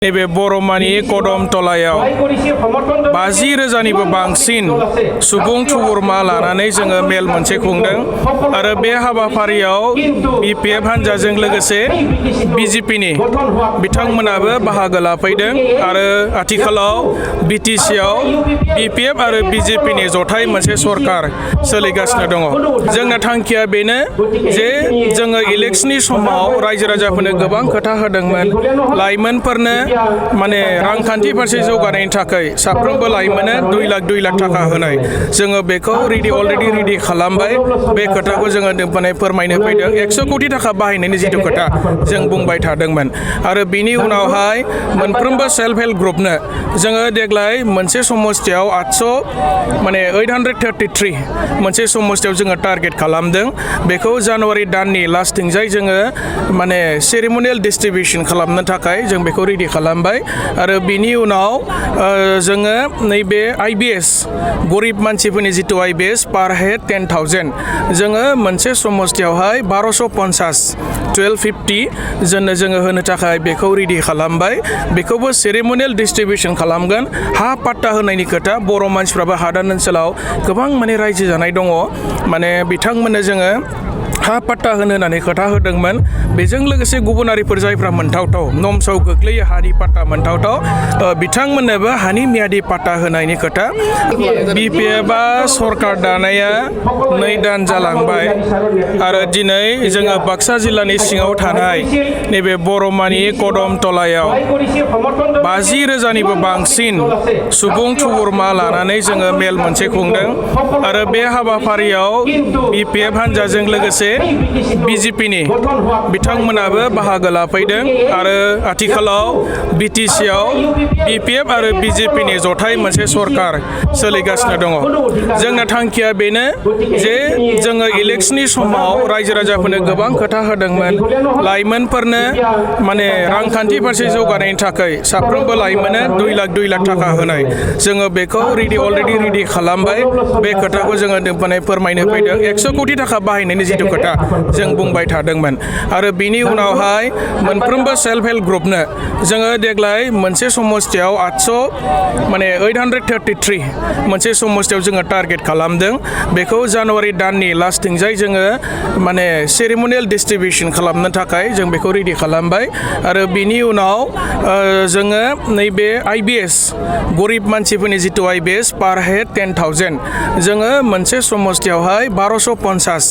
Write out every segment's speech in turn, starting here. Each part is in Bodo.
नैबे बर'मानि खदमत'लायाव 50,000निबो बांसिन सुबुं थुबुरमा लानानै जोङो मेल मोनसे खुंदों आरो बे हाबाफारियाव बिपिएफ हान्जाजों लोगोसे बिजेपिनि बिथांमोनाबो बाहागो लाफैदों आरो आथिखालाव बिटिसिआव बिपिएफ आरो बिजेपिनि जथाय मोनसे सरकार सोलिगासिनो दङ। जोंना थांखिया बेनो जे जोङो इलेक्शननि समाव रायजो राजाफोरनो गोबां खोथा होदोंमोन लाइमोनफोरनो माने रांखान्थि फारसे जौगानायनि थाखाय साफ्रोमबो लाइमोननो 2 लाख थाखा होनाय जोङो बेखौ अलरेडि रेडि खालामबाय। बे खोथाखौ जोङो फोरमायनो फैदों 100 कोटि थाखा बाहायनायनि जिथु खोथा जों बुंबाय थादोंमोन आरो बिनि उनावहाय मोनफ्रोमबो सेल्फ हेल्प ग्रुपनो जोङो देग्लाय मोनसे समस्थियाव 833 मोनसे समस्थियाव जोङो टारगेट खालामदों। बेखौ जानुवारि दाननि लास्टथिंजाय जोङो माने सेरेमनियेल डिस्ट्रिबिउसन खालामनो थाखाय जों बेखौ रेडि खालामबाय आरो बिनि उनाव जोङो नैबे आईबीएस गरिब मानसिफोरनि जितु आईबीएस पार हेड 10,000 जोङो मोनसे समस्थियावहाय 1250 1250 जोङो होनो थाखाय बेखौ रेडि खालामबाय। बेखौबो सेरेमनियेल डिस्ट्रिबिउसन खालामगोन। हा पाट्टा होनायनि खोथा बर' मानसिफ्राबो हादान ओनसोलाव गोबां माने रायजो जानाय दङ माने बिथांमोननो जोङो हा पाट्टा होनो होननानै खोथा होदोंमोन। बेजों लोगोसे गुबुनारिफोर जायफ्रा मोनथावथाव नमसाव गोग्लैयो हानि पाट्टा मोनथावथाव बिथांमोननोबो हानि मियादि पाट्टा होनायनि खोथा। बिपिएफआ सरकार दानाया 2 दान जालांबाय आरो दिनै जोङो बाक्सा जिल्लानि सिङाव थानाय नैबे बर'मानि खदमत'लायाव 50,000निबो बांसिन सुबुं थुबुरमा लानानै जोङो मेल मोनसे खुंदों आरो बे हाबाफारियाव बिपिएफ हान्जाजों लोगोसे बिजेपिनि बिथांमोनाबो बाहागो लाफैदों आरो आथिखालाव बिटिसिआव बिपिएफ आरो बिजेपिनि जथाय मोनसे सरकार सोलिगासिनो दङ। जोंना थांखिया बेनो जे जोङो इलेक्शननि समाव रायजो राजाफोरनो गोबां खोथा होदोंमोन लाइमोनफोरनो माने रांखान्थि फारसे जौगानायनि थाखाय साफ्रोमबो लाइमोननो 2 लाख थाखा होनाय जोङो बेखौ अलरेडि रेडि खालामबाय। बे खोथाखौ जोङो फोरमायनो फैदों 100 कोटि थाखा बाहायनायनि जितु खोथा जों बुंबाय थादोंमोन आरो बिनि उनावहाय मोनफ्रोमबो सेल्फ हेल्प ग्रुपनो जोङो देग्लाय मोनसे समस्थियाव 833 मोनसे समस्थियाव जोङो टारगेट खालामदों। बेखौ जानुवारि दाननि लास्टथिंजाय जोङो माने सेरेमनियेल डिस्ट्रिबिउसन खालामनो थाखाय जों बेखौ रेडि खालामबाय आरो बिनि उनाव जोङो नैबे आईबीएस गरिब मानसिफोरनि जितु आईबीएस पार हेड 10,000 जोङो मोनसे समस्थियावहाय 1250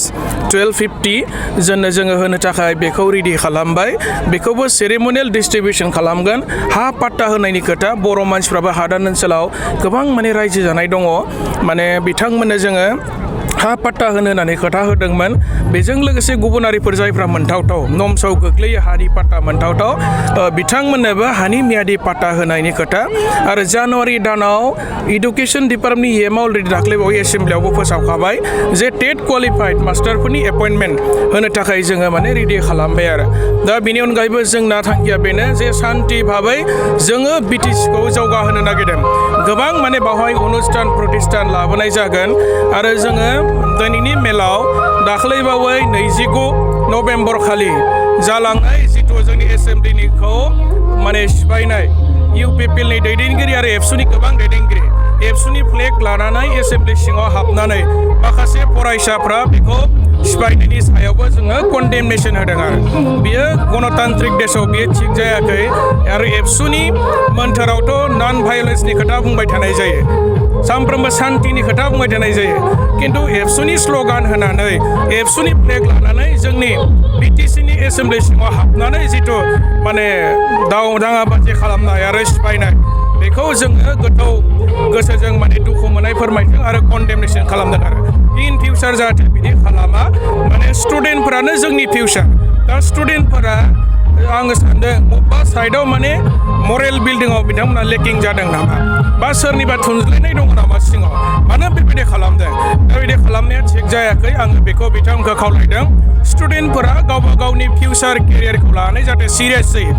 1250 जोङो होनो थाखाय बेखौ रेडि खालामबाय। बेखौबो सेरेमनियेल डिस्ट्रिबिउसन खालामगोन। हा पाट्टा होनायनि खोथा बर' मानसिफ्राबो हादान ओनसोलाव गोबां माने रायजो जानाय दङ माने बिथांमोननो जोङो हा पाट्टा होनो होननानै खोथा होदोंमोन। बेजों लोगोसे गुबुनारिफोर जायफ्रा मोनथावथाव नमसाव गोग्लैयो हानि पाट्टा मोनथावथाव बिथांमोननोबो हानि मियादि पाट्टा होनायनि खोथा आरो जानुवारि दानाव इडुकेसन डिपार्टमेन्टनि इएमआ अलरेडि दाख्लैबावै एसेम्ब्लियावबो फोसावखाबाय जे टेट क्वालिफाइड मास्टारफोरनि एपइन्टमेन्ट होनो थाखाय जोङो माने रेडि खालामबाय आरो दा बेनि अनगायैबो जोंना थांखिया बेनो जे सान्थि भाबै जोङो बिटिसिखौ जौगाहोनो नागिरदों। गोबां माने बावहाय अनुष्ठान प्रतिष्ठान लाबोनाय जागोन आरो जोङो दिनैनि मेलाव दाख्लैबावै 29 नभेम्बर खालि जालांनाय जितु जोंनि एसेम्ब्लिनिखौ माने सिफायनाय इउपिपिएलनि दैदेनगिरि आरो एबसुनि गोबां दैदेनगिरि एबसुनि फ्लेग लानानै एसेम्ब्लि सिङाव हाबनानै माखासे फरायसाफ्रा बेखौ सिफायनायनि सायावबो जोङो कन्डेमनेसन होदों आरो बियो गणतान्त्रिक देशआव बियो थिग जायाखै आरो एबसुनि मोन्थोरावथ' नन भायलेन्सनि खोथा बुंबाय थानाय जायो सानफ्रोमबो सान्थिनि खोथा बुंबाय थानाय जायो खिन्थु एबसुनि स्ल'गान होनानै एबसुनि फ्लेग लानानै जोंनि बिटिसिनि एसेम्ब्लि सिङाव हाबनानै जितु माने दाङाबाजि खालामनाय आरो सिफायनाय बेखौ जोङो गोथौ गोसोजों माने दुखु मोननाय फोरमायदों आरो कन्डेमनेसन खालामदों आरो इन फिउचार जाहाथे बिदि खालामा माने स्टुडेन्टफोरानो जोंनि फिउचार दा स्टुडेन्टफोरा आङो सान्दों बबेबा साइडआव माने मरेल बिल्डिंआव बिथांमोना लेकिं जादों नामा बा सोरनिबा थुनज्लायनाय दङ नामा सिङाव मानो बेबायदि खालामदों दा बिदि खालामनाया थिग जायाखै आङो बेखौ बिथांमोनखौ खावलायदों स्टुडेन्टफोरा गावबा गावनि फिउचार केरियारखौ लानानै जाहाथे सिरियास जायो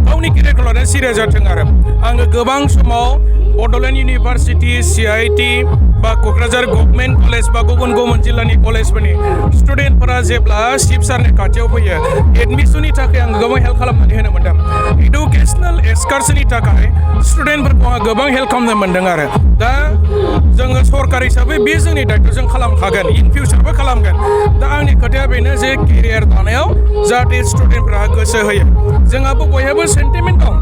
गावनि केरियारखौ लानानै सिरियास जाथों आरो आङो गोबां समाव बड'लेण्ड इउनिभारसिटि CIT बा क'क्राझार गभर्नमेन्ट कलेज बा गुबुन गुबुन जिल्लानि कलेजफोरनि स्टुडेन्टफोरा जेब्ला चिफ सारनि खाथियाव फैयो एडमिसननि थाखाय आं गोबां हेल्प खालामनानै होनो मोन्दों इडुकेसनेल एक्सकारसननि थाखाय स्टुडेन्टफोरखौ आं गोबां हेल्प खालामनो मोन्दों आरो दा जोङो सरकार हिसाबै बे जोंनि दायित्व जों खालामखागोन इन फिउचारबो खालामगोन दा आंनि खोथाया बेनो जे केरियार दानायाव जाहाथे स्टुडेन्टफोरा गोसो होयो जोंहाबो बयहाबो सेन्टिमेन्ट दं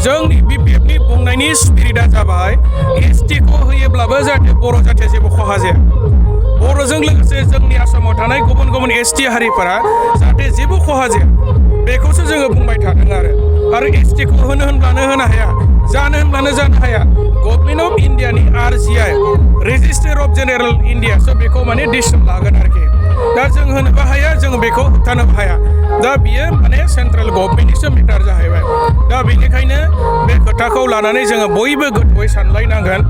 जोंनि BPFनि बुंनायनि स्पिरिटआ जाबाय STखौ होयोब्लाबो जाहाथे बर' जाथिया जेबो खहा जाया बर'जों लोगोसे जोंनि आसामाव थानाय गुबुन गुबुन ST हारिफोरा जाहाथे जेबो खहा जाया बेखौसो जोङो बुंबाय थादों आरो STखौ होनब्लानो होनो हाया जानो होनब्लानो जानो हाया गभर्नमेन्ट अफ इन्डियानि RGI रेजिस्टार अफ जेनेरेल इन्डियासो बेखौ माने डिसिसन लागोन आरोखि दा जों होनोबो हाया जों बेखौ होबथानोबो हाया दा बियो माने सेन्ट्रेल गभर्नमेन्टनिसो मेटार जाहैबाय दा बेनिखायनो बे खोथाखौ लानानै जोङो बयबो गोथौयै सानलायनांगोन